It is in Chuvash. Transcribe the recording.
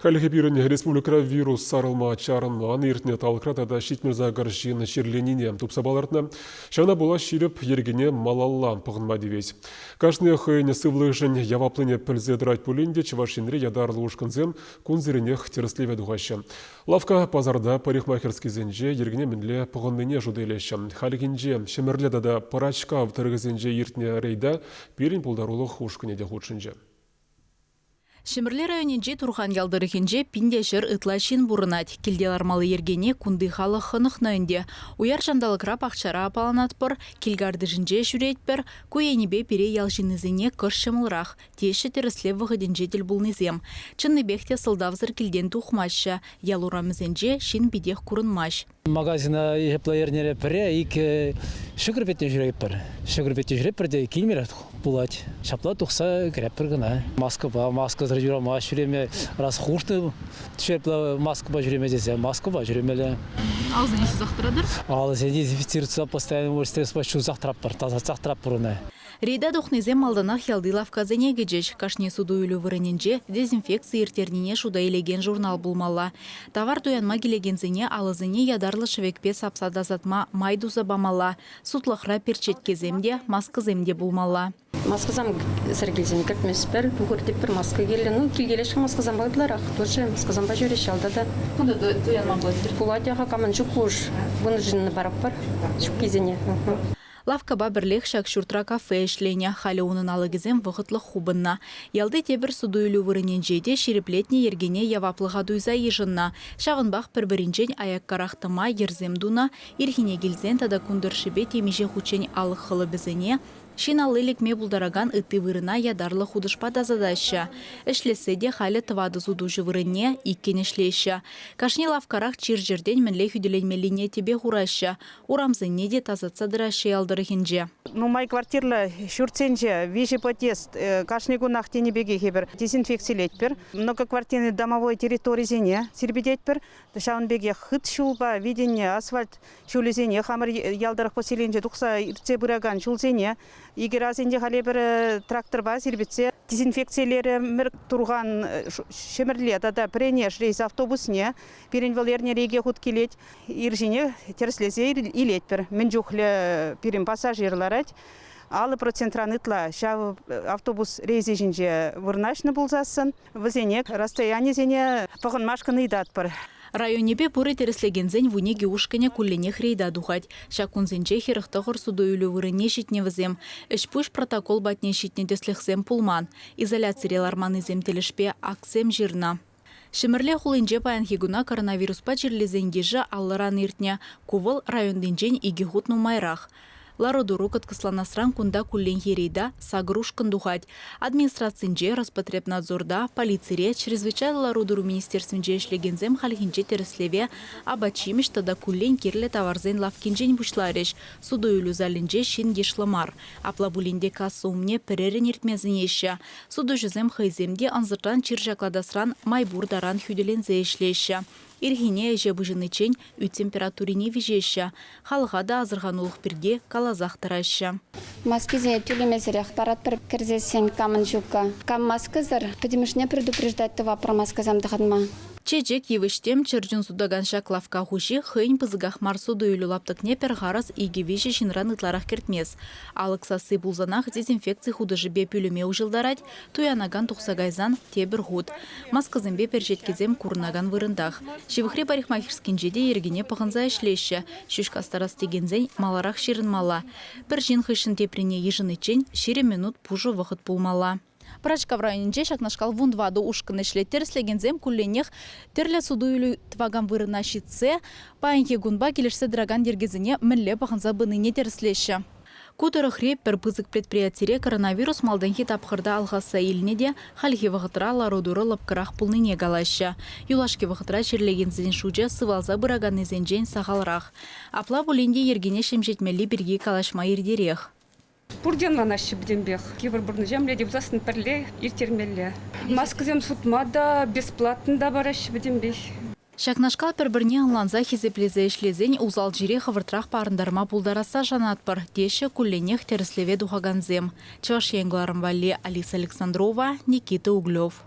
Хальлӗхе пирӗн республикӑра вирус сарӑлма чарӑнман. Иртнӗ талӑкра тата 78 ҫын чирленине тупса палӑртнӑ. Ҫавна пула ҫирӗп йӗркене малалла пӑхӑнма тивет. Кашни хӑйӗн сывлӑхӗшӗн яваплине пӗлсе тӑрать пулин те Чӑваш Енре ятарлӑ ушкӑнсем кунсеренех тӗрӗслеве тухаҫҫӗ. Лавкка пасарта парикмахерскисенче йӗркене мӗнле пӑхӑннине шута илеҫҫӗ. Хальхинче Ҫӗмӗрле тата Пӑрачкав тӑрӑхӗсенче иртнӗ рейда пирӗн пултарулӑх ушкӑнӗ те хутшӑнчӗ. Ҫӗмӗрле районӗнчи Турхан ял тӑрӑхӗнче 1100 ытла ҫын пурӑнать. Килте лармалли йӗркене кунти халӑх хӑнӑхнӑ ӗнтӗ. Уяр ҫанталӑкра пахчара аппаланатпӑр, кил картишӗнче ҫӳретпӗр. Ку енӗпе пире ял ҫыннисене кӑшт ҫӑмӑлрах, теҫҫӗ тӗрӗслев вӑхӑтӗнче тӗл пулнисем. Чӑннипех те сӑлтавсӑр килтен тухмаҫҫӗ. Ял урамӗсенче ҫын питех курӑнмасть. Магазина ҫапла эрнере пӗрре, икӗ ҫӑкӑр петне ҫӳретпӗр. Ҫӑкӑр петне ҫӳретпӗр те килмерех пулать. Ҫапла тухса кӗретпӗр кӑна. Маскӑпа, маскӑсӑр юрамасть ҫӳреме. Раз хушнӑ ҫапла маскӑпа ҫӳреме тесе, маскӑпа ҫӳремелле. Алӑсене ҫусах тӑратӑр? Алӑсене дезинфицироваться постоянно стреспа ҫусах тӑратпӑр, тасатсах тӑратпӑр ӑна. Рейда тухнисем малтанах ялти лавккасене кӗчӗҫ. Кашни суту-илӳ вырӑнӗнче дезинфекци ирттернине шута илекен журнал пулмалла. Тавар туянма килекенсене алӑсене ятарлӑ шӗвекпе сапса тасатма май туса памалла. Сутлӑхра перчеткесем те, маскӑсем те пулмалла. Маскӑсем сӗр килсен кӗртместпӗр, пухӑр тетпӗр, маска кирлӗ. Ну, килкелешкӗ маскӑсемпе ытларах. Тоже маскӑсемпе ҫӳреҫҫӗ ялта та. Кунта туянма пулать. Пулать-ха, камӑн ҫук уж вынужденно паратпӑр ҫуккисене. Лавккапа пӗрлех ҫак ҫуртра кафе ӗҫленӗ. Халӗ унӑн алӑкӗсем вӑхӑтлӑх хупӑннӑ. Ялти тепӗр суту-илӳ вырӑнӗнче те ҫирӗплетнӗ йӗркене яваплӑха туйса йышӑннӑ. Ҫавӑнпах пӗр-пӗринчен аяккарах тӑма йӗрсем тунӑ, ирхине килсен тата кун тӑршшӗпе темиҫе хутчен алӑк хӑлӑпӗсене, ҫын алли лекме пултаракан ытти вырӑна ятарлӑ хутӑшпа тасатаҫҫӗ. Ӗҫлессе те халӗ тӑватӑ сутуҫӑ вырӑнне иккӗн ӗҫлеҫҫӗ. Кашни лавккарах чир-чӗртен мӗнле хӳтӗленмеллине тӗпе хураҫҫӗ. Урамсене те тасатса тӑраҫҫӗ ял тӑрӑхӗнче. Нумай квартирлӑ ҫуртсенче виҫӗ подъезд кашни кунах тенӗ пекех эпир дезинфекцилетпӗр. Многоквартирный домовой территорисене сирпӗтетпӗр. Ҫавӑн пекех хыт ҫулпа витӗннӗ асфальт ҫулӗсене хамӑр ял тӑрӑх поселенинче тухса иртсе пыракан ҫулсене икӗ раз ӗнтӗ халь эпир тракторпа сирпӗтсе дезинфекцилерӗмӗр. Турхан Ҫӗмӗрле тата Пӗренеш рейс автобусне пирӗн вӑл эрнере икӗ хут килет. Ир ҫине тӗрӗслесе илетпӗр. Мӗн чухлӗ пирӗн пассажир ларать. 50 процентран ытла ҫав автобус рейсӗ ҫинче вырнаҫнӑ пулсассӑн вӗсене расстоянисене пӑхӑнмашкӑн ыйтатпӑр. Районӗпе пурӗ тӗрӗслекенсен 12 ушкӑнӗ кулленех рейда тухать. Ҫак кунсенче 49 суту-илӳ вырӑнне ҫитнӗ вӗсем. Ӗҫ-пуҫ протокол патне ҫитнӗ тӗслӗхсем пулман. Изоляцире ларманнисем тӗлӗшпе актсем ҫырнӑ. Ҫӗмӗрле хулинче паянхи куна коронавируспа чирлисен йышӗ аллӑран иртнӗ. Ку вӑл районтинчен икӗ хут нумайрах. Лару-тӑру кӑткӑсланасран кунта кулленхи рейда сакӑр ушкӑн тухать. Администрацинче, Роспотребнадзорта, полицире, чрезвычайлӑ лару-тӑру министерствинче ӗҫлекенсем хальхинче тӗрӗслеве апат-ҫимӗҫ тата куллен кирлӗ таварсен лавккинчен пуҫларӗҫ. Суту-илӳ залӗнче ҫын йышлӑ мар. Апла пулин те касса умне пӗрерӗн иртме сӗнеҫҫӗ. Сутуҫӑсем хӑйсем те ӑнсӑртран чир ҫаклатасран май пур таран хӳтӗленсе ӗҫлеҫҫӗ. Ирхине ӗҫе пуҫӑниччен ӳт температурине виҫеҫҫӗ. Халӑха та асӑрханулӑх пирки каласах тӑраҫҫӗ. Маскисене тӳлемесӗрех паратпӑр кӗрсессӗн камӑн ҫуккӑ. Кам маскӑсӑр, пӗтӗмӗшне предупреждать тӑватпӑр маскӑсем тӑхӑнма. Чечек, йывӑҫ-тӗм, чӗрчун сутакан ҫак лавкка хуҫи хӑйӗн пысӑках мар суту-илӳ лаптӑкне пӗр харӑс икӗ-виҫӗ ҫынран ытларах кӗртмест. Алӑк сасси пулсанах дезинфекци хутӑшӗпе пӳлӗме уҫӑлтарать, туянакан тухса кайсан тепӗр хут. Маскӑсемпе перчеткесем курӑнакан вырӑнтах. Ҫывӑхри парикмахерскинче те йӗркене пӑхӑнса ӗҫлеҫҫӗ. Ҫӳҫ кастарас текенсен маларах ҫырӑнмалла. Пӗр ҫын хыҫҫӑн теприне йышӑниччен 20 минут пушӑ вӑхӑт пулмалла. Пӑрачкав районӗнче ҫакнашкал 14 ушкӑн ӗҫлет. Тӗрӗслекенсем кулленех тӗрлӗ суту-илӳ тӑвакан вырӑна ҫитсе паянхи кунпа килӗшсе тӑракан йӗркесене мӗнле пӑхӑнса пынине тӗрӗслеҫҫӗ. Ку тӑрӑхри пӗр пысӑк предприятире коронавирус малтанхи тапхӑрта алхасса илнӗ те хальхи вӑхӑтра лару-тӑру лӑпкӑрах пулнине калаҫҫӗ. Юлашки вӑхӑтра чирлекенсен шучӗ сывалса пыраканнисенчен сахалрах. Апла пулин те йӗркене ҫемҫетмелли пирки калаҫма иртерех. Пурте ӑнланаҫҫӗ пӗтӗмпех. Йывӑр пурнӑҫа мӗнле те пулсассӑн пӗрле ирттермелле. Маскӑсем сутма та, бесплатно та параҫҫӗ пӗтӗмпех. Ҫакнашкал пӗр-пӗрне ӑнланса хисеплесе ӗҫлесен усал чире хӑвӑртрах парӑнтарма пултарасса шанатпӑр, теҫҫӗ кулленех тӗрӗслеве тухакансем. Чӑваш Ен кӑларӑм валли Алиса Александрова, Никита Углев.